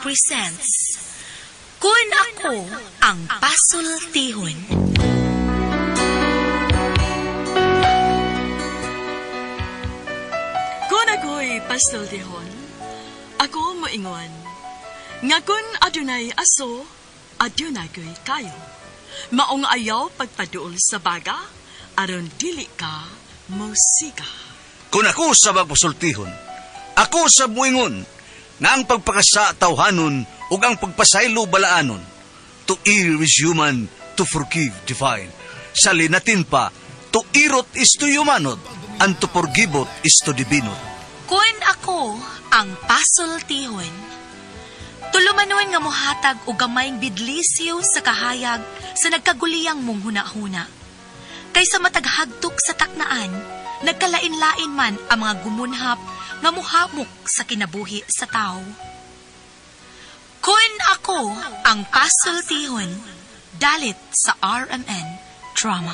presents Kun Ako Ang Pasultihon. Kung ako'y pasultihon, ako moingon, nga kun adunay aso, adunay ko'y kayo. Maong ayaw pagpaduol sa baga, aron dili ka musika. Kung ako sa magpasultihon, ako sa muingon, nga ang pagpakasa tawhanon ug ang pagpasaylo balaanon. To err is human, to forgive divine. Sa linatin pa, to irot is to humanot, and to forgiveot is to divinot. Kun ako ang pasultihon. Tulumanon nga mohatag og gamayng bidlisyo sa kahayag sa nagkaguliyang mong hunahuna. Kaysa mataghagtok sa taknaan, nagkalain-lain man ang mga gumunhap nga muhamok sa kinabuhi sa tao. Kun ako ang pasultihon, dalit sa RMN Drama.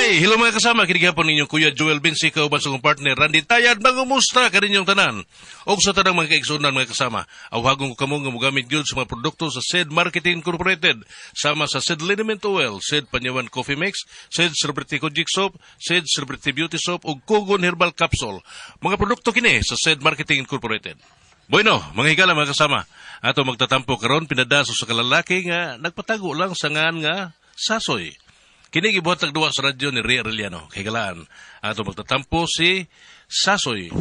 Ay, hello mga kasama, kini gihapon ninyo Kuya Joel Vinci kauban sa akong partner Randy Tayad, mangumusta kaninyong tanan. Og sa tanang mga kaigsuonan mga kasama, awhagon ko kamo nga mogamit gyud sa mga produkto sa SED Marketing Incorporated, sama sa SED Liniment Oil, SED Panyawan Coffee Mix, SED Celebrity Kojic Soap, SED Celebrity Beauty Soap ug Kogon Herbal Capsule. Mga produkto kini sa SED Marketing Incorporated. Bueno, mga higala mga kasama, ato magtatampo karon pinadaso sa kalalaki nga nagpatago lang sa ngan nga Sasoy. Kini gibuhat duwa sa radyo ni Ria Arellano. Kay galaan, ato magtatampo si Sasoy.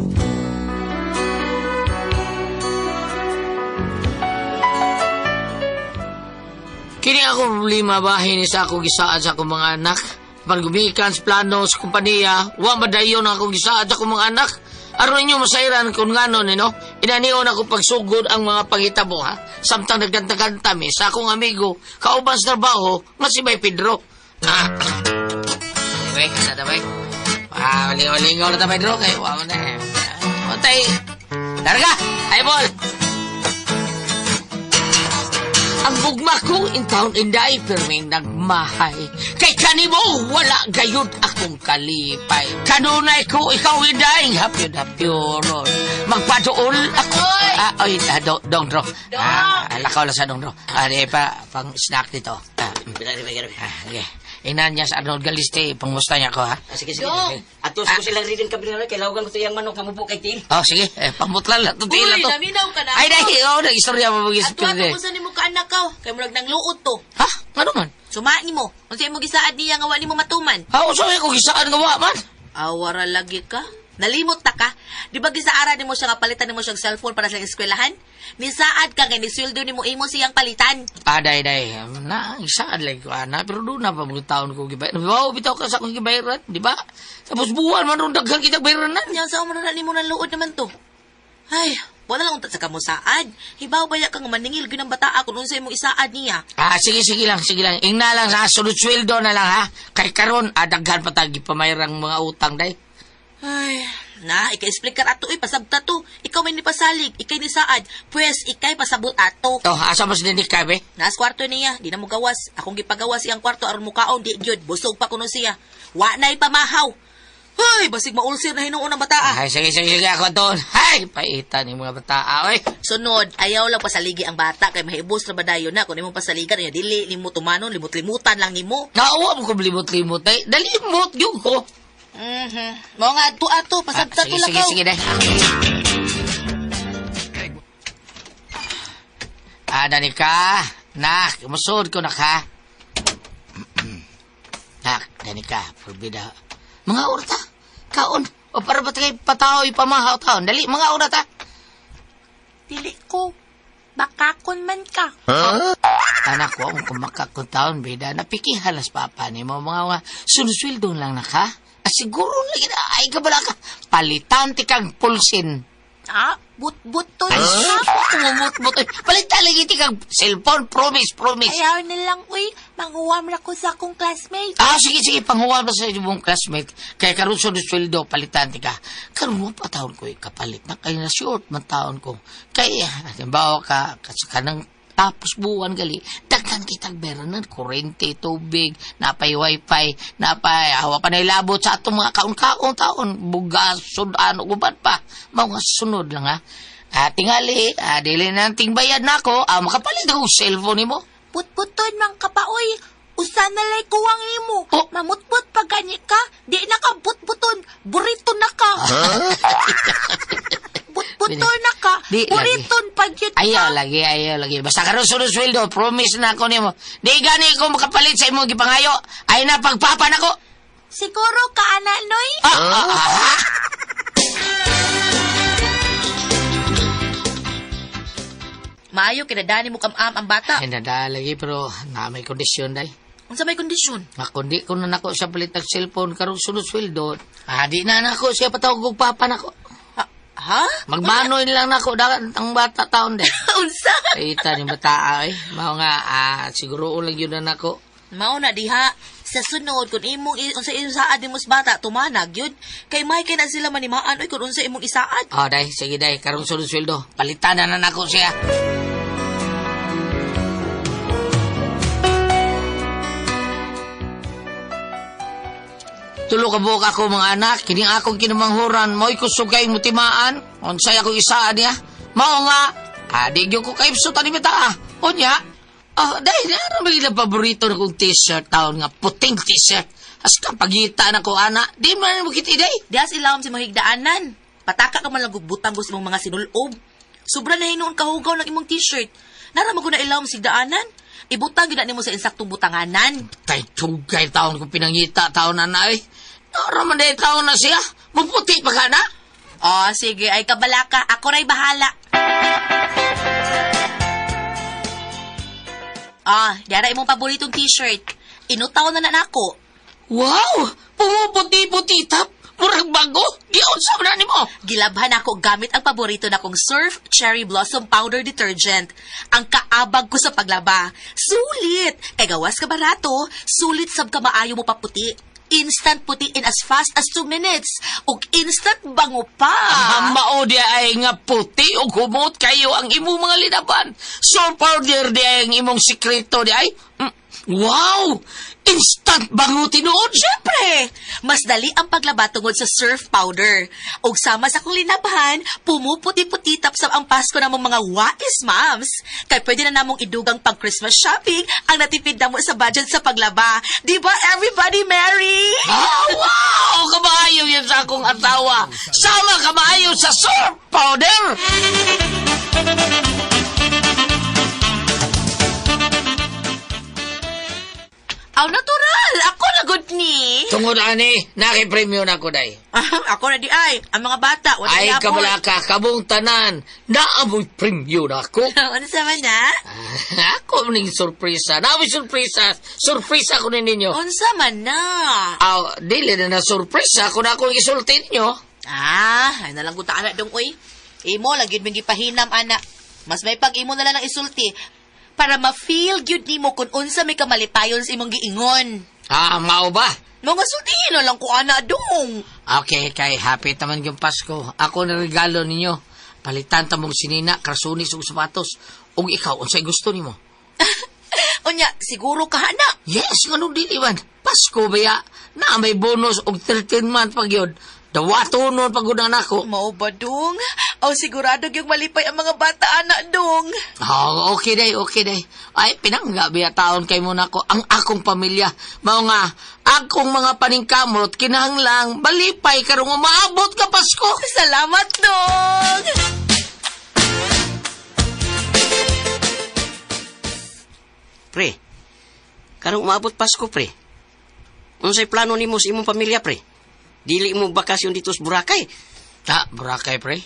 Kini ako problema bahin ni sa akong gisaad sa akong mga anak. Pag gumikan sa plano sa kompanya, wa madayon ang akong gisaad sa akong mga anak. Aron ninyo masairan kung ngano nino, inanion ako pagsugod ang mga pangitabo ha. Samtang nagkanta-kanta mi sa akong amigo, kauban sa trabaho, nga si Bay Pedro. Ah. Anyway, kada na bay. Ah, lingaw-lingaw na ta Pedro kay wa man na. Otay. Larga, eyeball. Ang bugma ko in town inday pirming nagmahay. Kay kanimo wala gayud akong kalipay. Kanunay ko ikaw inday hapyod hapyoron. Magpaduol ako. Ah, oy, ah, dong dro. Ah, lakaw lang sa dong dro. Ah, di pa pang snack dito. Ah, ah, sige. Inan niya sa Arnold Galiste, pangmusta niya ko ha. Ah, sige, sige. Dong! Atos ko silang ridin kami na kay lawagan ko to yang manok kamupo kay Tim. Oh, sige, eh, pambutlan lang to Uy, tila to. naminaw ka na. Ay, dai, oh, nag-istorya mo mag Ato ato kung saan nimo kaanak ka. Kay murag nang luot to. Ha? Ano man? Sumaan nimo. Unsa imo gisaad niya nga wa nimo matuman? Ha, usa ko gisaan nga wa man. Awara lagi ka. Nalimot ta ka. Di ba gisaara nimo siya nga palitan nimo siyang cellphone para sa eskwelahan? Nisaad ka nga nisweldo nimo imo siyang palitan. Ah, day, day. Na, isaan lang ko, ana. Pero doon na pa mga taon ko gibayaran. Wow, bitaw ka sa akong gibayaran, di ba? Tapos buwan man ron daghan kitang bayaranan. Nya sa man na nimo nang luot naman to. Ay, wala lang unta sa kamo saad. Hibaw baya ka nga maningil gyud ang bataa kung unsa imong isaad niya. Ah, sige, sige lang, sige lang. Ingna lang sa sunod sweldo na lang, ha? Kay karon, ah, daghan pa tagi pamayrang mga utang, day. Ay, na, ika-explain ka ato, eh, pasabta to. Ikaw may nipasalig, ikay ni saad. Pwes, ikay pasabot ato. Oh, asa mas dinik ka, be? Naas kwarto niya, di na mo gawas. Akong gipagawas iyang kwarto aron mukaon, di gyud. Busog pa kuno siya. Wa na'y pamahaw. Hoy, basig maulsir na hinuon ang bataa. Ay, sige, sige, sige, ako doon. Ay, paitan yung mga bata, oy. Sunod, ayaw lang pasaligi ang bata kay mahibos na badayon na kung imong pasaligan niya dili nimo tumanon, limot-limutan lang nimo. Nauwa mo ko limot-limot, day. Dalimot, yun ko. Mao nga ato ato pasabta Ah, to sige, sige, lakaw. sige, day. Ah, dani ka. Nak, musod ko nak ha. Nak, dani ka, forbida. Mga orta, kaon. O para ba kay pataw pamahaw taon? Dali, mga orta. Dili ko. Bakakon man ka. Anak ko, ang kumakakon taon, bida, napikihalas papa ni mo mga sunuswildo lang nak ha. Ah, siguro lagi na, ay kabala ka. Palitan ti kang pulsin. Ah, but-but to. Ay, kumumut-mut. Palitan lagi ti kang cellphone, promise, promise. Ayaw na lang, uy. Manguwam ra ko sa akong classmate. Ah, sige, sige, panghuwam na sa imong classmate. Kaya karon sa sweldo, palitan ti ka. Karon pa taon ko, eh, kapalit na. Kaya na short man taon ko. Kaya, halimbawa ka, kasi kanang tapos buwan gali, daghan kitag beranan, kurente, tubig, napay wifi, napay, awa pa na ilabot sa atong mga kaon-kaon taon, bugas, sudan, uban pa. Mga sunod lang ha. Tingali, dili na ting bayad nako, makapalit ako og cellphone nimo. Putputon man ka pa, oy. Usa na lay kuwang nimo. Oh. Mamutput pa gani ka. Di na ka putputon. Burito na ka. Putputon na ka. Di lagi. Buriton pa gyud ka. Ayaw lagi, ayaw lagi. Basta karon sunod sweldo, promise na ako nimo. Di gani ko makapalit sa imong gipangayo. Ay na pagpapa nako. Siguro ka ana noy. Ah, ah, ah, Maayo kinadani mo kam-am ang bata. Ay nadala lagi pero na may kondisyon day. Unsa may kondisyon? Nga kundi ko na nako siya palit og cellphone karon sunod sweldo. Di na nako siya patawag og papa nako. Ha? Ha? Magmanoy lang nako dagan ang bata taon day. Unsa? Ita ni bata ay mao nga siguro lang yun na nako. Mao na diha sa sunod kung imong unsa imong saad nimo sa bata tumanag yun kay may kay na sila manimaan oy kung unsa imong isaad. Oh, day, sige day, karong sunod sweldo. Palitan na na nako siya. Tulo ka buok ako mga anak, kining akong kinamanghuran, mo'y kusog kay mutimaan, unsay ako isaan niya. Mao nga, di gyud ko kaibsot ani bita. Unya, day, ano ba ilang paborito na kong t-shirt taon nga, puting t-shirt. As ka pagita na ko, ana, di man mo kiti day. Diha sila sa imong higdaanan. Pataka ka man lang butang sa imong mga sinulob. Sobra na hinuon kahugaw ng imong t-shirt. Nara mo ko na ilawom sa higdaanan. Ibutang gyud na nimo sa insaktong butanganan. Tay tugay taon ko pinangita taon na na eh. Nara man day taon na siya. Muputi pa ka na. Oh, sige, ay kabalaka. Ako ray bahala. Diara imong paboritong t-shirt. Inutaw na na nako. Wow! Pumuputi-puti tap. Murag bago. Giunsa man na nimo. Gilabhan ako gamit ang paborito na kong Surf Cherry Blossom Powder Detergent. Ang kaabag ko sa paglaba. Sulit! Kay gawas ka barato, sulit sab ka maayo mo paputi. Instant puti in as fast as 2 minutes. Ug instant bango pa. Ah, mao di ay nga puti ug humot kayo ang imong mga linaban. So powder di ay ang imong sikreto di ay. Wow! Instant bango tinuod. Siyempre, mas dali ang paglaba tungod sa Surf powder. Ug sama sa akong linabhan, pumuputi-puti tapsam ang Pasko namong mga wais, mams. Kay pwede na namong idugang pag Christmas shopping ang natipid namo sa budget sa paglaba. Di ba everybody merry? Ah, wow! Kamaayo yan sa akong asawa. Sama kamaayo sa surf powder! Aw, natural! Ako na good ni! Tungod ani, nakipremyo na ko day. Ako na di ay. Ang mga bata, wala Ay, yapon. kabalaka, kabong tanan, naamoy premyo na ako. Ano sa man na? Ako ning sorpresa. Naamoy sorpresa. Sorpresa ko ni ninyo. Unsa man na? Aw, dili na na sorpresa kung ako ang isulti ninyo. Ah, ay nalang guta anak dong oy. Imo lang gyud ming gipahinam ana. Mas may pag imo na lang ang isulti para ma-feel gyud nimo kung unsa may kamalipayon sa imong giingon. Ah, mao ba? Mga sultihin na lang ko ana dong. Okay, kay happy taman yung Pasko. Ako na regalo ninyo. Palitan ta mong sinina, krasunis ug sapatos. Ug ikaw, unsay gusto nimo? Unya, siguro ka ana. Yes, nganong dili man. Pasko ba ya? Na may bonus og 13 month pag yun. Dawato nun pag unang nako. Mao ba dong? Aw sigurado gyud malipay ang mga bata ana dong. Oh, okay day, okay day. Ay, pinangga biya taon kay mo nako ang akong pamilya. Mao nga, akong mga paningkamot kinahanglang balipay karong umaabot ka Pasko. Salamat dong. Pre, karong umaabot Pasko, pre. Unsay plano nimo sa imong pamilya, pre? Dili mo bakasyon dito sa Boracay. Ta, Boracay pre.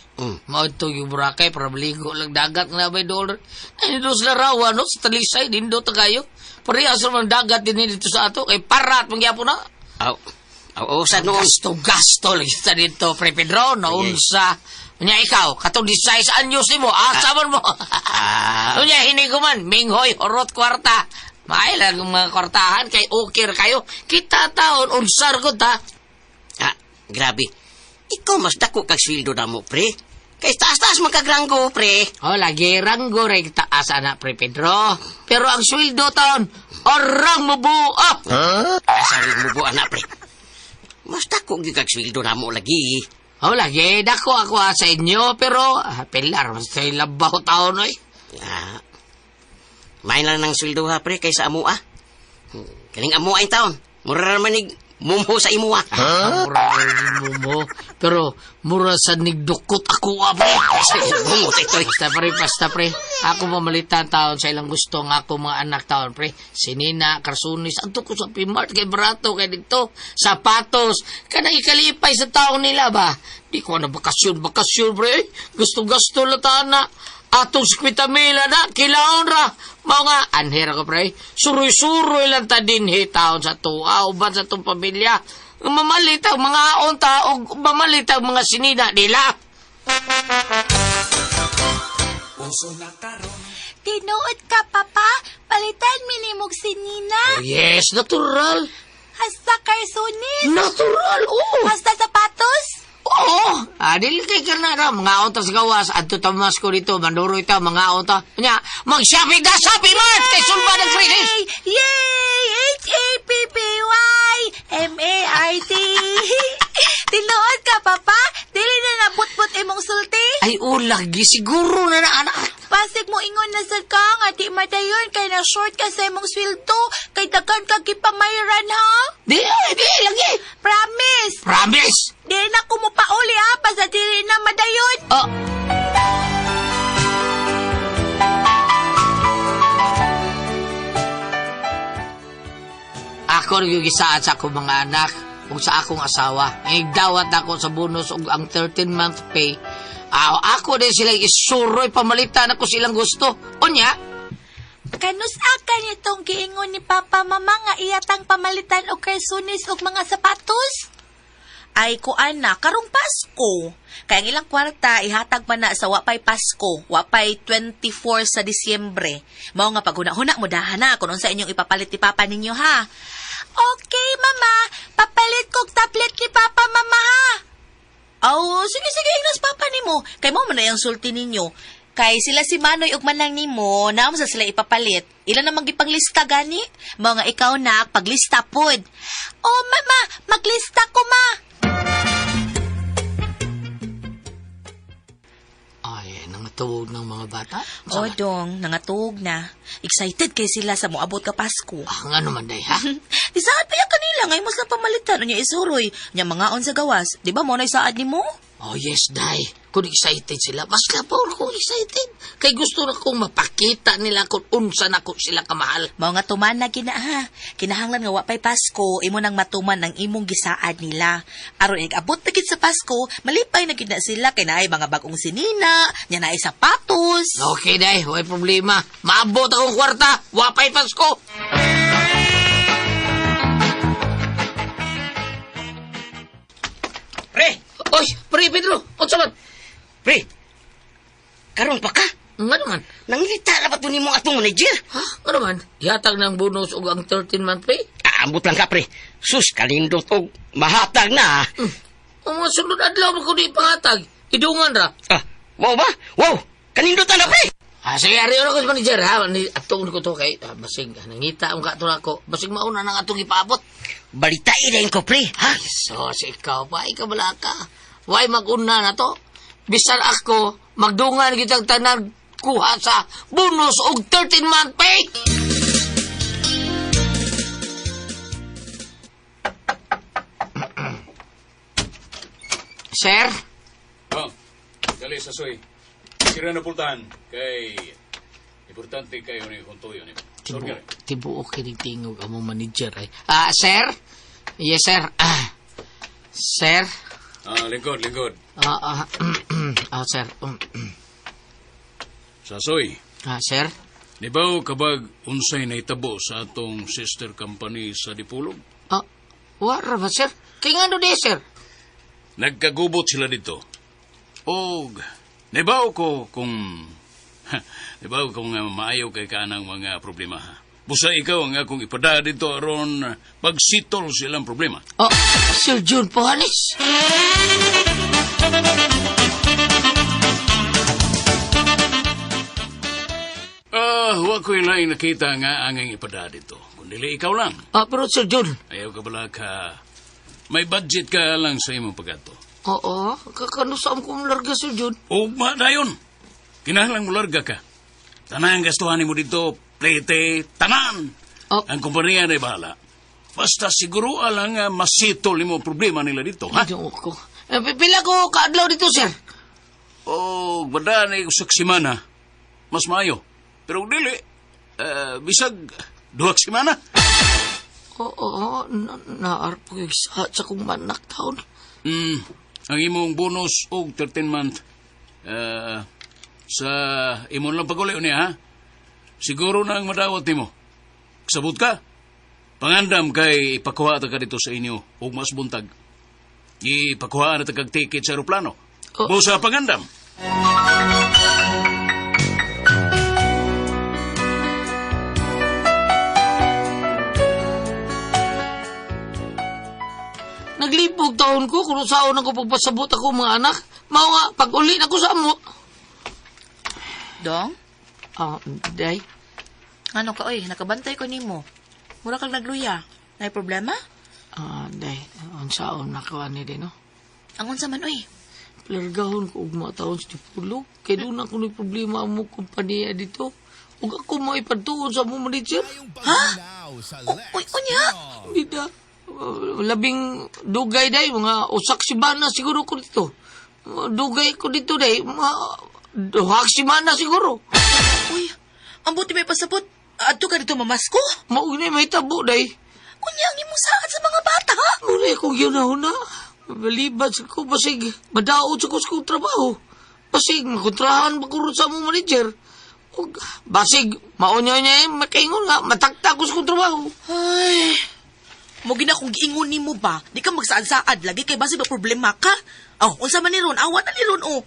Mao to yung Boracay para maligo lang dagat nga may dollar. Ay, dito sa larawan, no? Sa Talisay, dindo ta kayo. Parehas naman dagat din dito sa ato. Kay parat, mangyapon na. Aw, aw, aw, sa noon. Gasto, gasto lang sa dito, Pre Pedro. Naunsa. Unya ikaw, katong disay sa anyos nimo, asa man mo. Ah. Unya, hindi ko man, minghoy, horot, kwarta. Maay lang ang mga kwartahan, kay ukir kayo. Kita taon, unsar ko ta. Ah, grabe. Ikaw mas dako kag sweldo na mo, pre. Kay taas-taas man kag ranggo, pre. Oh, lagi ranggo rin taas ana, Pre Pedro. Pero ang sweldo taon, orang mo buo. Asa rin mo buwan na, pre. Mas dako gyud kag sweldo na mo lagi. Oh, lagi, dako ako ah, sa inyo, pero pilar, sa labaw taon, oy. Ah, may lang ng sweldo ha, pre, kaysa amua. Kaning amua yung taon. Mura naman nig mumho sa imuha. Huh? Mura mo, pero mura sa nigdukot ako, ah, pre. Bungot ito. Basta pre, basta pre. Ako mamalitan taon sa ilang gusto nga ako mga anak taon pre. Sinina, karsunis, adto ko sa Pimart kay barato kay dito. Sapatos, kanang ikalipay sa taon nila ba? Di ko na bakasyon, bakasyon pre. Gusto-gusto lang taon na. Atong 50 mil na, kilaon ra. Mao nga, anher ako pre. Suroy-suroy lang ta dinhi taon sa tuwa, uban sa tong pamilya. Mamalit ang mga onta o mamalit ang mga sinina nila. Tinuod ka, Papa. Palitan minimog si Nina. Oh, yes, natural. Hasta karsunis. Natural, oo. Hasta sapatos. Oo. Ah, dili kay ka na ra. Mga onta sa gawas. Adto tamas ko dito. Manduroy ta, mga onta. Nya, mag-shopping ka, shopping mart! Kay sulba ng krisis! Yay! H-A-P-P-Y M-A-R-T. Tinuod ka, Papa. Dili na nabutbut imong sulti. Ay, ulagi. Siguro na na, anak. Pasig mo ingon na sad ka nga di madayon kay na short ka sa imong sweldo kay daghan ka gipamayran ha. Di, ay, di, lagi. Promise. Promise! Di na ko mopauli ha basta dili na madayon. Oh. Ako rin yung gisaad sa akong mga anak ug sa akong asawa. Igdawat ako sa bonus ug ang 13-month pay. Ah, ako din sila isuroy pamalitan ako silang gusto. Unya, Kanus akan itong giingon ni Papa Mama nga iyatang pamalitan og karsunis og mga sapatos? Ay kuan na karong Pasko. Kay ang ilang kwarta ihatag man na sa wapay Pasko, wapay 24 sa Disyembre. Mao nga paghuna-huna mo dahan na kung unsa inyong ipapalit ni Papa ninyo ha. Okay, Mama. Papalit kog tablet ni Papa Mama ha. Oh, sige sige ingnas papa nimo. Kay mo man na yung sulti ninyo. Kay sila si Manoy ug manang nimo, naamo sa sila ipapalit. Ila namang gipanglista gani? Mga ikaw na paglista pod. Oh, mama, maglista ko ma. Ay, nangatuwog ng mga bata. Oh, dong, nangatug na. Excited kay sila sa moabot ka Pasko. Ah, nga naman day, ha? Di saad pa ya kanila, ngay mo sila pamalitan unya isuroy. Nya mga on sa gawas, di ba mo na saad nimo? Oh yes, day. Kung excited sila, mas labaw kung excited. Kay gusto na kong mapakita nila kung unsa na ko sila kamahal. Mao nga tuman na gina ha. Kinahanglan nga wa pay Pasko, imo nang matuman ang imong gisaad nila. Aron ig-abot na gid sa Pasko, malipay na gid na sila kay naay mga bag-ong sinina, nya naay sapatos. Okay, day. Way problema. Maabot akong kwarta. Wapay Pasko. Pre! Oy, pre Pedro, unsa man? Pre! Karon pa ka? Nga naman. Nangilita na ba ito nimo atong manager? Ha? Nga naman? Gihatag ng bonus og ang 13-month pay? Aambot lang ka, pre. Sus, kalindot og mahatag na. ah. Ang mga sunod adlaw mo kundi pangatag. Idungan ra. Ah, wow ba? Wow! Kanindot na, pre! Ah, sige, ari ko sa manager, ha? Atong ko to kay, basig, nangita ang kato ako. Basig mauna nang atong ipaabot. Balitain na ko, pre. Ha? Ay, so, si ikaw pa, ikaw bala ka. Why mag-una na to? Bisan ako, magdungan kitang tanan kuha sa bonus og 13-month pay! Sir? Oh, dali sa soy. Sira na pultahan kay importante kayo ni Hontoyo ni. Tibu, Sorry. tibuok kining tingog among manager ay. Ah, sir? Yes, sir. Ah, sir? Ah, lingkod, lingkod. Ah, ah, ah, sir. Sa soy. Ah, sir? Nibaw kabag unsay nahitabo sa atong sister company sa Dipolog? Ah, wala ba, sir? Kaya nga di, sir? Nagkagubot sila dito. Og nibaw ko kung nibaw ko nga maayo kay kanang mga problema. ha. Busa ikaw ang akong ipada dito aron pagsitol silang problema. Oh, Sir June Pohanes. Ah, wa ko'y laing nakita nga ang ipada dito. Kundi ikaw lang. Ah, pero Sir June, Ayaw ka bala ka. May budget ka lang sa imong pagato. Oo, kakano saan ko larga, Sir Jun? Ugma dayon. Kinahanglan mo larga ka. Tanan gastuhan nimo dito, plete, tanan. Oh. Ang kompanya na bahala. Basta siguro lang nga masitol nimo ang problema nila dito, ha? Ginoo ko. Eh, pila ko kaadlaw dito, sir? O, bada na usak simana. Mas maayo. Pero kung dili, bisag duhak simana. Oo, naarpo yung sa kong manak taon. Ang imong bonus og 13 month. Sa imong lang paguli niya, ha? Siguro na ang madawat nimo. Sabot ka. Pangandam kay ipakuha ta ka dito sa inyo og mas buntag. Ipakuha na ta kag ticket sa eroplano. Oh. Busa pangandam. Naglipog taon ko kung saan ako pagpasabot ako mga anak. Mao nga, pag uli na ko sa amo. Dong, Ah, day. ano ka oy, nakabantay ko nimo. Mura kag nagluya. Nay problema? Ah, day. Ang saon na ko ani din, no? Ang unsa man oy? Plargahon ko ugma taon sa Tipulog. Kay doon ako ni problema mo kumpanya dito. Ug ako mo ipadtuon sa mo manager. Ha? Uy, unya. Hindi da. Labing dugay day, mga usak simana siguro ko dito. Dugay ko dito day, mga duhak simana siguro. Uy, ang buti may pasabot. Adto ka dito mamasko. Maug na may tabo day. Unya ang imong saad sa mga bata. ha? Muna akong yun na. Balibad sa ko, basig, madaot sa ko sa kong trabaho. Basig, makontrahan ba ko ron sa among manager. Ug, basig, maunyo niya eh, makaingon nga, matakta ko sa kong trabaho. Ay, mo gina kung giingon nimo ba? Di ka magsaad-saad lagi kay basi ba problema ka? Oh, unsa man ni ron? Awa na ni ron oh.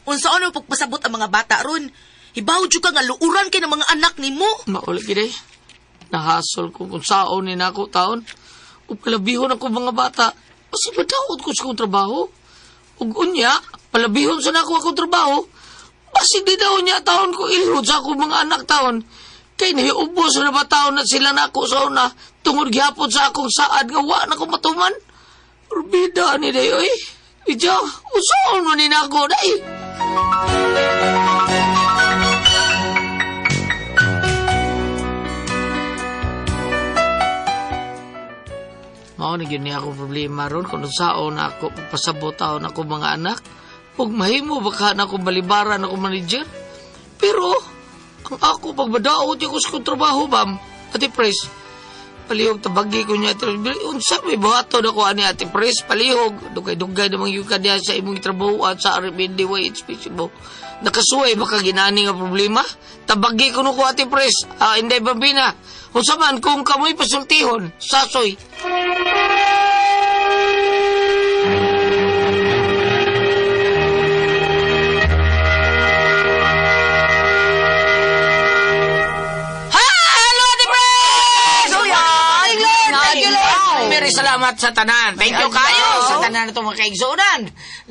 Unsa ano pagpasabot ang mga bata ron? Hibaw jud ka nga luuran kay ng mga anak nimo. Mauli gid eh. Nahasol ko kung saon ni nako taon. Ug palabihon ako mga bata. Basig madaot ko sa kong trabaho. Ug unya, palabihon sa nako akong trabaho. Basig di daw niya taon ko ilhod sa akong mga anak taon. Kay nahiubos na ba taon na sila nako sa una tungod gihapon sa akong saad nga wa na ko matuman. Urbida ni day oy. Ija, usaon man ni nako day. Mao na gyud ni ako problema ron kung unsaon ako pagpasabot taon ako mga anak. Ug mahimo baka na ako balibaran ako manager. Pero ang ako pagbadaot ko sa kong trabaho bam. Ate Pres, palihog tabagi ko niya. Ate Pres, unsa may buhaton ako ani Ate Pres, palihog. Dugay-dugay namang yung kaniya sa imong trabaho at sa RMNDYHPC mo. Nakasuway baka ginani nga problema? Tabagi ko no ko Ate Pres, Inday Bambina. Unsa man kung kamoy pasultihon, sasoy. Hello, Ate Pres! Thank you, Lord! Thank you, Lord! Mary, salamat sa tanan. Thank you kayo sa tanan na itong mga kaigsunan.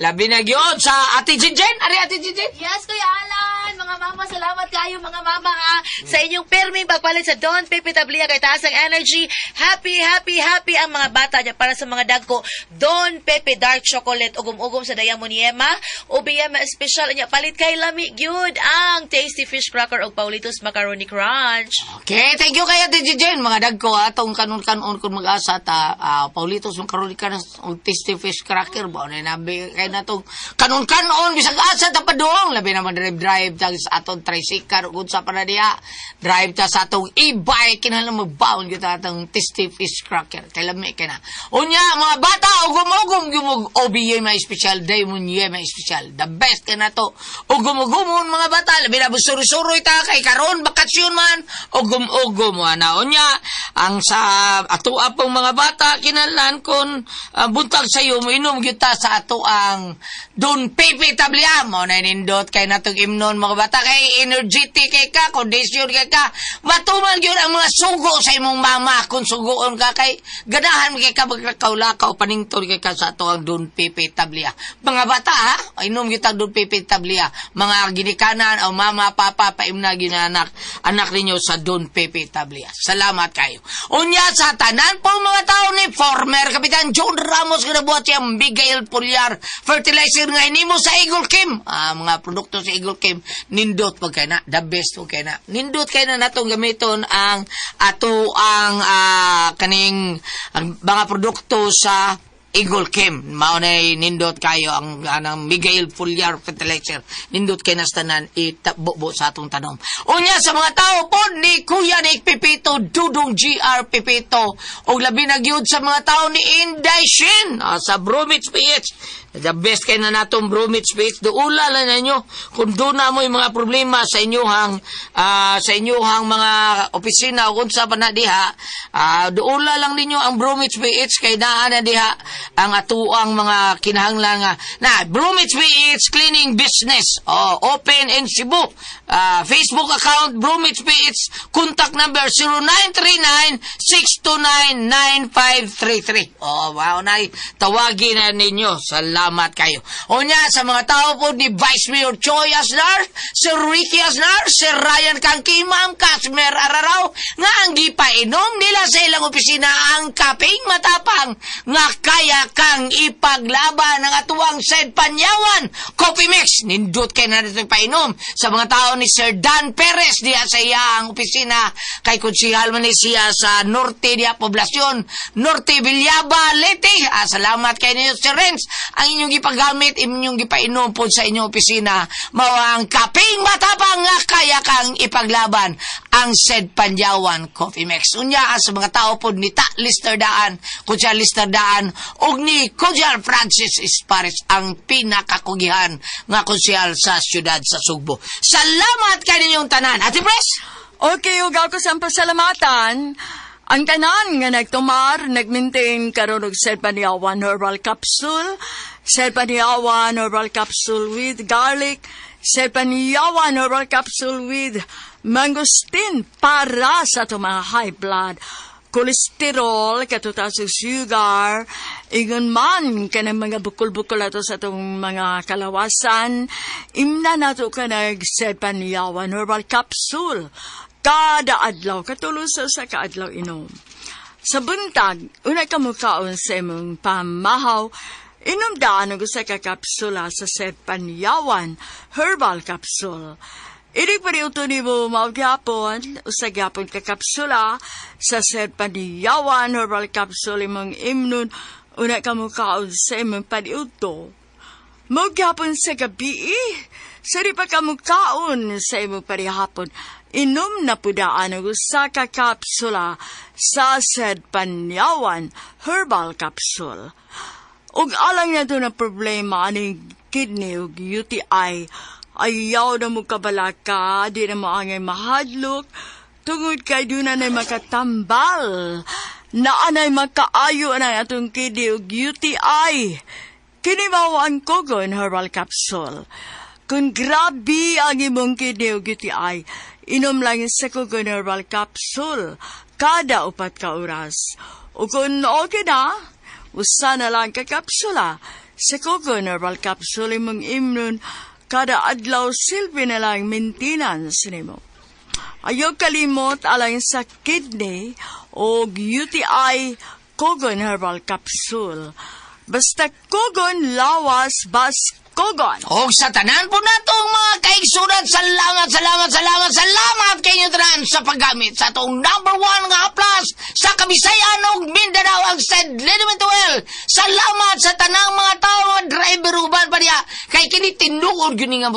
Labi na gyud sa Ate Jinjin. Ari, Ate Jinjin. Yes, Kuya Alan! Mga mama, salamat kayo mga mama ha sa inyong perming pagpalit sa Don Pepe Tablia kay taas ang energy. Happy, happy, happy ang mga bata niya para sa mga dagko. Don Pepe Dark Chocolate ugom-ugom sa Dayamoniema. OBM special niya palit kay lami gyud ang Tasty Fish Cracker og Paulitos Macaroni Crunch. Okay, thank you kay Ate Jinjin. Mga dagko, atong kanon-kanon kung mag-asa ta, Paulitos, makaroni ka na og tasty fish cracker. Ba, na nabi kay na tong kanon-kanon, bisag asa ta padung. Labi naman drive-drive ta sa atong tricycle, ug unsa pa na diha. Drive ta sa atong e-bike, kinahanglan magbaon kita atong tasty fish cracker. Kay lami kay na. Unya, mga bata, ugom-ugom, gumog, OBA may special, Diamond Ye may special. The best kay na to. Ugom-ugomon, mga bata, labi na suri-suroy ta, kay karon bakasyon man, ugom-ugom, ana. Unya, ang sa ato pong mga bata, kinahanglan kon buntag sayo, moinom gyud ta sa ato ang Don Pepe Tablia. Mo na nindot kay natong imnon mga bata, kay energetic kay ka, condition kay ka. Matuman gyud ang mga sugo sa imong mama kung sugoon ka kay ganahan kay ka maglakaw-lakaw panington kay ka sa ato ang Don Pepe Tablia. Mga bata ha, inom gyud tag Don Pepe Tablia. Mga ginikanan o mama, papa, paimna ginanak. anak ninyo sa Don Pepe Tablias. Salamat kayo. Unya sa tanan po mga tao ni former Kapitan John Ramos nga nabuhat siya Miguel Pulyar fertilizer nga inimo sa Eagle Kim. Ah, mga produkto sa Eagle Kim nindot pag kay na, the best pag kay na. Nindot kay na natong gamiton ang ato ang kaning ang mga produkto sa Eagle Kim. Mao na nindot kayo ang anang Miguel Pulyar fertilizer. Nindot kay nastanan itabubo sa atong tanom. Unya sa mga tao po ni Kuya Nick Pipito, Dudong GR Pipito, og labi na gyud sa mga tao ni Inday Shin sa Bromich PH. The best kay na natong Bromich PH. Duula lang ninyo kung doon na mo yung mga problema sa inyong mga opisina o kung sa pa na diha, duula lang ninyo ang Bromich PH kay naa na diha ang atuang mga kinahanglan nga na Bromich PH cleaning business. Oh, open in Cebu. Facebook account Bromich PH, contact number 0939-629-9533. Oh, wow na tawagin na ninyo. Salamat kayo. Unya sa mga tao po ni Vice Mayor Choi Asnar, Sir Ricky Asnar, Sir Ryan Kangki, Ma'am Casmer Araraw, nga ang gipainom nila sa ilang opisina ang kaping matapang nga kaya kang ipaglaban ang atuang said Panyawan Coffee Mix. Nindot kay na dito painom sa mga tao ni Sir Dan Perez diya sa iyang opisina kay konsihal man ni siya sa Norte diya Poblasyon, Norte Villaba, Leyte. Salamat kay ninyo Sir Renz. Ang inyong gipagamit, inyong gipainom po sa inyong opisina mao ang kaping matapang nga kaya kang ipaglaban ang said Panyawan Coffee Mix. Unya sa mga tao po ni Ta Lister Daan, Kuya Lister Daan, ug ni Kuya Francis Espares ang pinakakugihan nga konsehal sa siyudad sa Sugbo. Salamat kaninyong tanan. Ate Pres? Okay, ug ako sa pasalamatan. Ang tanan nga nagtumar, nagmaintain karon og Serpaniawan Herbal Capsule, Serpaniawan Herbal Capsule with garlic, Serpaniawan Herbal Capsule with mangosteen para sa atong mga high blood cholesterol, katutas sa sugar, ingon man kanang mga bukol-bukol ato sa atong mga kalawasan, imna nato kanag Serpaniawan Herbal Capsule. Kada adlaw, katulo sa usa ka adlaw inom. Sa buntag, una ka mukaon sa imong pamahaw, inom daan og usa ka kapsula sa Serpanyawan Herbal Capsule. Inig pa rin nimo mao gyapon, usa gyapon ka kapsula sa Serpanyawan Herbal Capsule imong imnon, una ka mukaon sa imong paniudto. Mao gyapon sa gabi, sa di pa ka mukaon sa imong parihapon, inom na pudaan og usa ka kapsula sa Serpanyawan Herbal Capsule. Ug alang na na problema aning kidney ug UTI, ayaw na mo kabalaka, di na mo angay mahadlok, tungod kay doon na makatambal, na anay makaayo na atong kidney ug UTI. Kini mao ang Kogon Herbal Capsule. Kung grabe ang imong kidney ug UTI, inom lang sa Kogon Herbal Capsule kada 4 ka oras. O kung okay na, usa na lang ka kapsula sa Kogon Herbal Capsule imong imnon kada adlaw, silbi na lang maintenance nimo. Ayaw kalimot alang sa kidney o UTI, Kogon Herbal Capsule. Basta Kogon lawas, bas Kogon. Og sa tanan po natong mga kaigsunan, salamat, salamat, salamat, salamat kay inyo tanan sa paggamit sa atong number 1 nga haplas sa Kabisayan ug Mindanao, ang Said Liniment Oil. Salamat sa tanang mga tao, mga driver uban pa niya. Kay kini tinuod gyud nga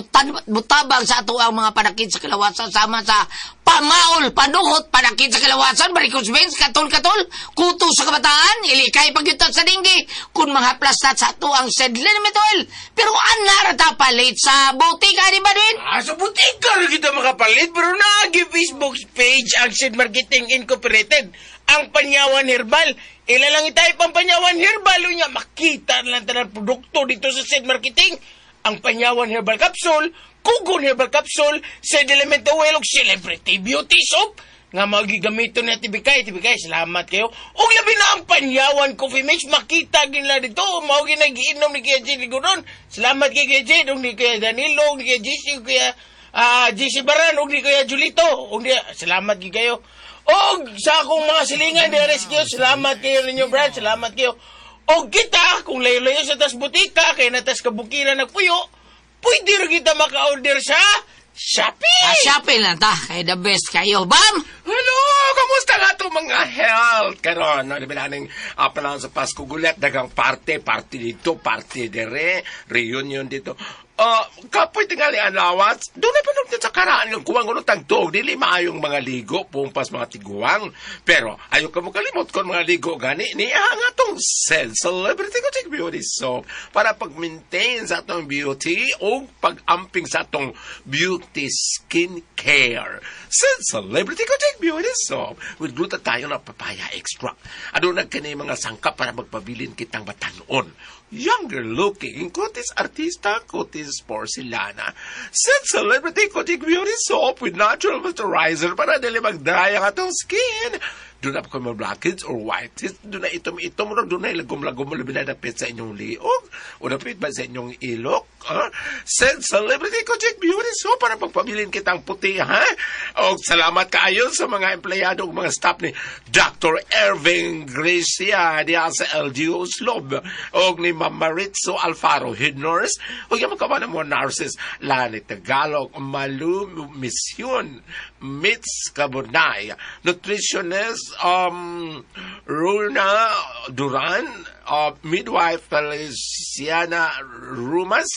mutabang sa ato ang mga panakit sa kalawasan sama sa pamaol, panuhot, panakit sa kalawasan, varicose veins, katol-katol, kuto sa kabataan, ilikay pagyutat sa dinggi, kung mga plastat sa ato ang Said Liniment Oil. Pero anara ta palit sa butika ni Badwin? Ah, sa butika rin kita makapalit, pero naagi Facebook page ang Seed Marketing Incorporated, ang Panyawan Herbal. Ila lang itay pang Panyawan Herbal, unya makita na lang tanan produkto dito sa Seed Marketing. Ang Panyawan Herbal Capsule, Kugon Herbal Capsule, Seed Element Oil, ug Celebrity Beauty Soap nga magigamiton ni Tibikay. Tibikay, salamat kayo. Ug labi na ang Panyawan Coffee Mix, makita ginla dito. Mao ginagiinom ni Kuya Jay Ligodon. Salamat kay Kuya Jay, ni Kuya Danilo, ni Kuya JC, Kuya JC Baran ug ni Kuya Julito. Ug ni salamat gyud kayo. Og sa akong mga silingan di rescue, salamat kayo ninyo Brad, salamat kayo. Og kita kung layo-layo sa tas butika kay natas kabukiran nagpuyo, pwede ra kita maka-order sa Shopee. Ah, Shopee lang ta. Kay the best kayo. Bam! Hello! Kamusta nga itong mga health? Karon, no, di ba naning panahon sa Pasko gulat, dagang parte, parte dito, parte dere, reunion dito. Kapoy tingali ang lawas, doon na panog sa karaan ng kuwang uno tagtog, dili maayong mga ligo, pumpas mga tiguang. Pero, ayaw ka mo kalimot kung mga ligo gani, niya nga tong Sed Celebrity Kutik Beauty Soap para pag-maintain sa atong beauty o pag-amping sa atong beauty skin care. Sed Celebrity Kutik Beauty Soap with glutathione at papaya extract. Ano na kani mga sangkap para magpabilin kitang batanon. Younger looking, kutis artista, kutis porcelana. Sed Celebrity Kutik Beauty Soap with natural moisturizer para dili mag-dry ang atong skin. Doon na po mga blackheads or whiteheads. Doon na itom-itom. Doon na ilagom-lagom mo labi na dapit sa inyong liog. O dapit ba sa inyong ilok? Ha? Sed Celebrity Kojic Beauty Soap para pagpabilin kitang puti, ha? O salamat kaayo sa mga empleyado ug mga staff ni Dr. Irving Gracia diha sa LGU Oslob o ni Ma'am Maritzo Alfaro, head nurse. O yung mga ng mga nurses, Lani Tagalog, Malu Misyon, Mitz Cabonay, nutritionist, Runa Duran, midwife Feliciana Rumas,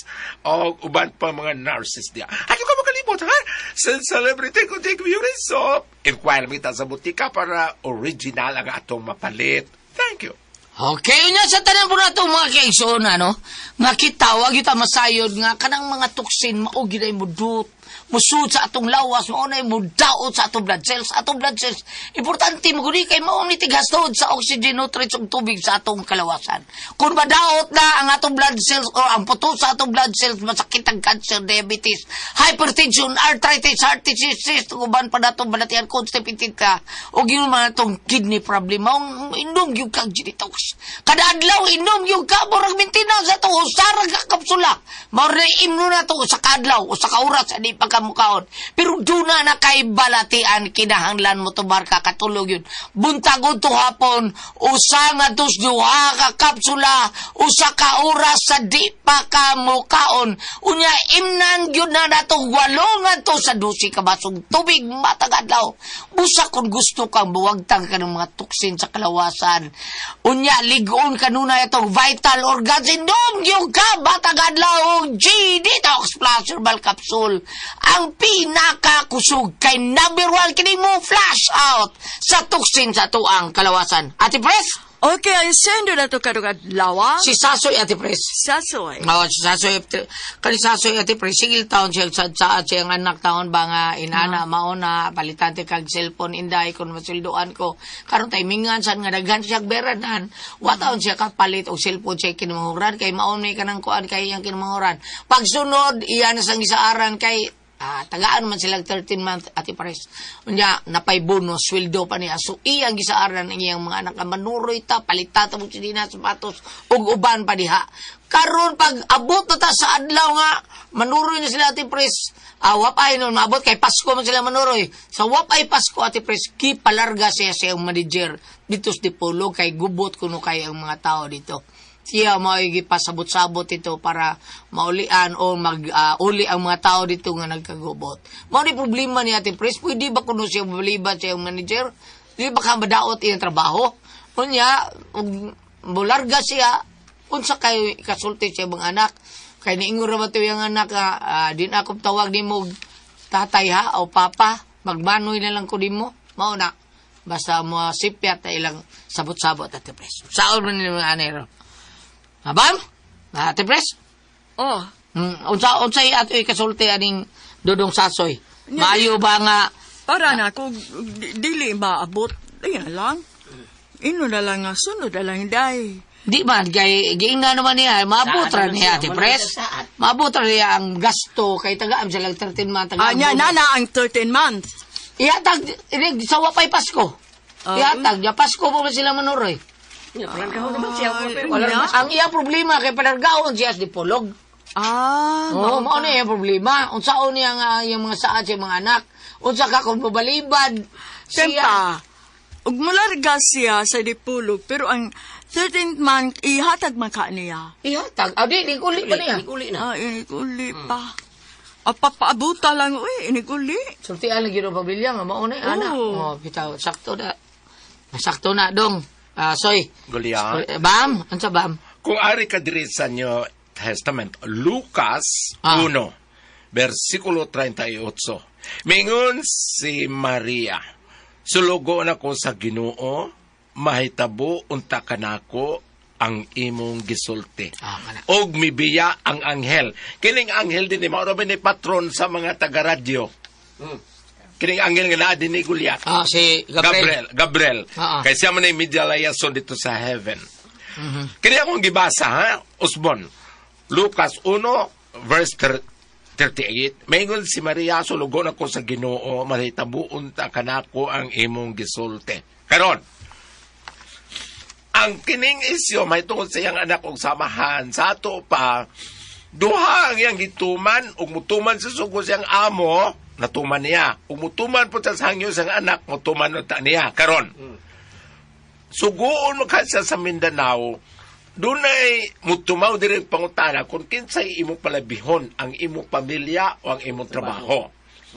o uban pa mga nurses diya. Ay, ko makalimot, ha? Sa Celebrity Kutik Beauty Soap. Inquire mi ta sa butika para original ang atong mapalit. Thank you. Okay, unya sa tanan po nato mga kaigsoon, ano? Nga kita, wag yuta masayod nga kanang mga toksin mao gyud ay mudut, musud sa atong lawas, mao na mudaot sa atong blood cells, atong blood cells. Importante mo gud kay mao ni tighastod sa oxygen, nutrients ug tubig sa atong kalawasan. Kung madaot na ang atong blood cells o ang puto sa atong blood cells, masakit ang cancer, diabetes, hypertension, arthritis, heart disease, uban pa natong balatian, constipated ka, o gyud mga atong kidney problem, maong inom gyud kag G-Detox. Kada adlaw inom yung ka, murag maintenance ato, usara ka kapsula. Mao na imno na to sa kadlaw, usa ka oras ani pa ka mukaon. Pero duna na kay balatian kinahanglan mo tubar ka katulog yun. Buntag to hapon, usa nga dos duha ka kapsula, usa ka oras sa di pa ka mukaon. Unya imnan gyud na nato walo nga to sa 12 ka basong tubig matag adlaw. Busa kung gusto kang buwagtang ka ng mga toksin sa kalawasan. Unya ligon kanunay itong vital organs, inom yung ka batag adlaw og G-Detox Plus Herbal Capsule. Ang pinakakusog kay number 1 kini mo flash out sa toxin sa tuang kalawasan. Ate Pres? Okay, ang sendo na to karong adlaw. Si Sasoy, Ate Pres. Sasoy. Oo, si Sasoy. Kani Sasoy, Ate Pres, sigil taon siya, sa siyang anak taon ba nga, inana, mauna, palitante kag cellphone, inday, kung masilduan ko. Karon timingan, saan nga daghan siya beranan. Wa taon siya kapalit og cellphone siya kinumanguran, kay maon may kanang kuan kay iyang kinumanguran. Pagsunod, iyan sang isaaran kay tagaan man silang 13 month, Ate Pares. Unya, napay bonus, sweldo pa niya. So, iyang gisaaran ang iyang mga anak nga manuroy ta, palita ta mo sinina, sapatos, ug uban pa diha. Karon pag abot na ta sa adlaw nga, manuroy na sila, Ate Pres. Wapay nun, maabot kay Pasko man sila manuroy. Sa wapay Pasko, Ate Pres, kipalarga siya sa iyang manager dito sa Dipolog, kay gubot kuno kay ang mga tao dito. Siya mao'y gipasabot-sabot ito para maulian o mag-uli ang mga tao dito nga nagkagubot. Mao ni problema ni Ate Pres, pwede ba kuno siya maliban sa iyang manager? Di ba ka madaot iyang trabaho? Unya, mularga siya, unsa kay kasulti siya mga anak? Kay niingon ra ba to iyang anak nga, di na akong tawag nimo tatay ha o papa, magmanoy na lang ko nimo. Mao na. Basta mo sipyat na ilang sabot-sabot, Ate Pres. Saon man nila mga anero? Abam? Ate Pres? Oh. Unsay ato ikasulti aning Dodong Sasoy? Maayo ba nga? Para na ako, dili maabot. Ayan lang. Ino na lang nga, sunod na lang, day. Di man, kay giingna naman niya, maabot ra niya, Ate Pres. Maabot ra niya ang gasto, kay tagaam siya lang 13 month. Anya, nana ang 13 month. Ihatag, sa wapay Pasko. Ihatag, ya Pasko pa ba sila manuroy? Ang iyang problema kay palargaon siya sa Dipolog. Ah, Oo, mao mao ba? na yung problema. Unsaon niya nga yung mga saad sa mga anak? Unsa ka kung babalibad? Tempa, ug mularga siya sa Dipulog, pero ang 13th month, ihatag man ka niya. Ihatag. Ah, di, di uli pa niya. Uli na. Ah, iniguli pa. Ah, papaabuta lang, uy, iniguli. Sultian lagi ang pamilya nga mao na yung anak. Oo. Oh, bitaw sakto na. Sakto na dong. Ah, soy. Goliath. Eh, Bam, unsa bam? Kung ari ka diri sa New Testament, Lucas 1, versikulo 38. Mingon si Maria, sulugo na ko sa Ginoo, mahitabo unta kanako ang imong gisulti. Ah, kana. Og mibiya ang anghel. Kining anghel din ni mao ra ba ni patron sa mga taga-radyo. Kining anghel nga naa din ni Goliath. Ah, si Gabriel. Gabriel. Gabriel. Ah, ah. Kay siya man ay media liaison dito sa heaven. Kini akong gibasa, ha? Usbon. Lucas 1, verse 38. Maingon si Maria, sulugon ako sa Ginoo, mahitabuon ta kanako ang imong gisulti. Karon, ang kining isyo may tungod sa iyang anak og samahan sa ato pa duha ang iyang gituman ug mutuman sa sugo siyang amo natuman niya ug mutuman po sa hangyo siyang anak mutuman unta niya karon suguon mo ka siya sa Mindanao dunay mutumaw diri pangutana kung kinsay imong palabihon ang imong pamilya o ang imong trabaho.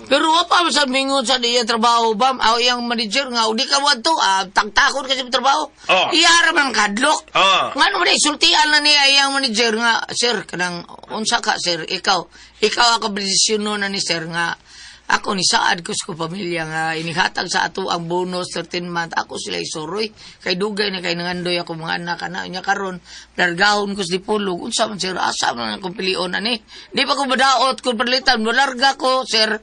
Pero wa pa sa mingon sa iya trabaho bam, aw iyang manager nga di ka wadto, ah, tagtakon kasi trabaho. Oh. Iya ra man kadlok. Oh. Ngano man sultian na niya iyang manager nga, sir kanang unsa ka sir, ikaw ikaw ako desisyon na ni sir nga ako ni saad ko sa ko pamilya nga inihatag sa ato ang bonus 13 month ako sila isuroy kay dugay na kay nangandoy ako mga anak ana nya karon largahon ko sa dipulog unsa man sir asa man akong pilion ani di pa ko madaot kun panlitan molarga ko sir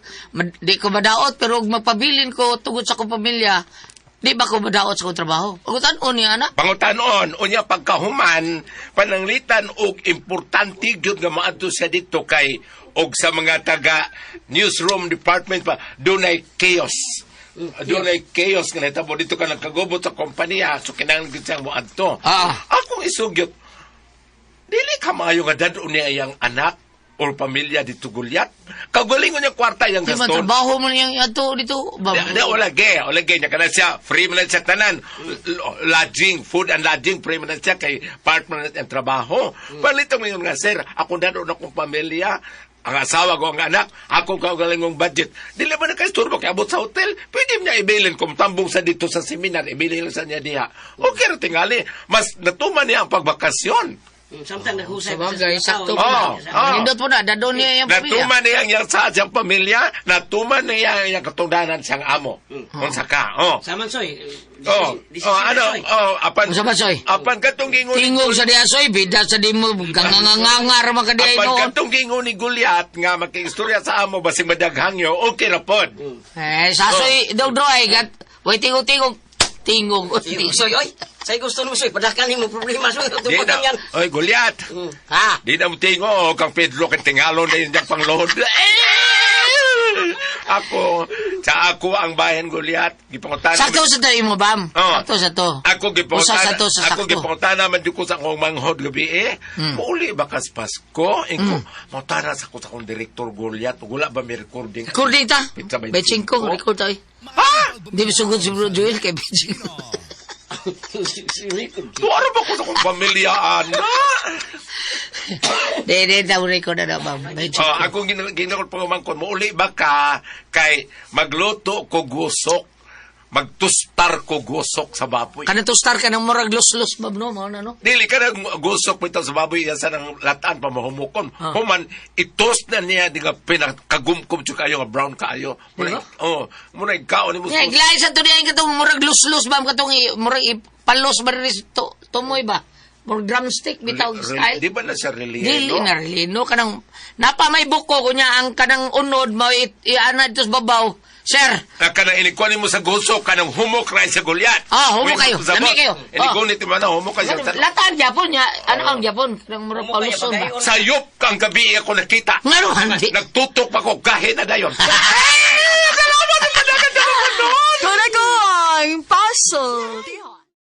di ko madaot pero og magpabilin ko tungod sa akong pamilya di ba ko madaot sa akong trabaho pagtan-on niya anak. Pangutanon, unya pagkahuman, pananglitan og importante gyud nga maadto siya dito kay og sa mga taga newsroom department pa dunay chaos. Dunay chaos nga nahitabo dito ka nagkagubot sa kompanya so kinahanglan gyud siyang moadto. Ah. Akong isugyot, dili ka maayo nga dad-on niya iyang anak or pamilya dito gulyat. Kagalingon niya kwarta iyang Di man gaston. trabaho man niyang ato dito ba. Di, di, wala ge, wala ge. Nya kana siya, free man na siya tanan. Lodging, food and lodging, free man na siya kay part man na ang trabaho. Palito ngayon nga, sir, ako na doon akong pamilya, ang asawa ko, ang anak, ako kaugalingong budget. Dili ba na kay turbo kay abot sa hotel? Pwede niya ibilin kung tambong sa dito sa seminar, ibilin lang sa niya diha. Okay ra tingali, mas natuman niya ang pagbakasyon. Samtang naghusay. Sabagay, sakto Oh, po na. oh. Nindot po na, dadon niya iyang pamilya. Natuman niya ang iyang sa siyang pamilya, natuman niya ang iyang katungdanan siyang amo. Unsa ka, oh. Saman, soy. Oh, oh, ano, oh, apan, Unsa ba, Soy? apan katong gingon, Tingog sa diya, soy, bida sa di mo, gangangangangar man ka diya apan noon. katong gingon ni Goliath nga makiistorya sa amo basing madaghangyo, okay ra pod. Eh, sa soy, Oh. daw droy, gat, way tingog-tingog, tingog. Soy, oy. Say gusto mo, soy. Padakan mo problema, soy. Di Tupakan na, yan. oy Goliath. Ha? Di na mo tingo kang Pedro kang tingalon na yun diyang panglohod. Eh! Ako, sa ako ang bayan Goliath, gipangutana. Sakto sa to imo, bam. Oh. Sakto sa to. Ako Usa gipangutana, sa to sa ako sakto. gipangutana man jud ko sa akong manghod gabi eh. Muuli ba kas Pasko? Inko, mangutana sa ko sa akong direktor Goliath, wala ba may recording? Recording ta. Pizza by Bechinko, Cinco. record tayo. Ha? Di ba sugod si Bro Joel kay Bechinko? Tuwara ba ko sa akong pamilya, ana? Di, daw record na na, bam. Bechinko. Oh, ako ginakol pangumangkon, muuli ba ka kay magluto ko gusok, magtustar ko gusok sa baboy. Kanang to star ka ng murag los-los, bam, no? Mao na, no? Dili ka nag gusok bitaw sa baboy yan sa nang lataan pa mahumukon. Ah. Human itos na niya di nga pinakagumkum jud kayo nga brown kaayo. Muna oh, muna ikaon nimo. Yeah, glay sa to diyan katong murag lus-lus bam katong murag ipalos ba rin to tumoy ba? Murag drumstick bitaw style. Di ba na siya relino? Dili na relino kanang napa may buko kunya ang kanang unod mao iana dito sa babaw. Sir, Na kanang inikuan nimo sa gusok kanang humok ra sa Goliath. Ah, humok kayo. Sa Lami kayo. Inikuan ni na humok kayo. Lataan gyapon niya, ano ang gyapon kanang murag Humok kayo, paluson ba? pagayon. Sayop kang gabi ako nakita. Ngano hindi? Nagtutok pa ko gahi na dayon. Kuna ko ang puzzle.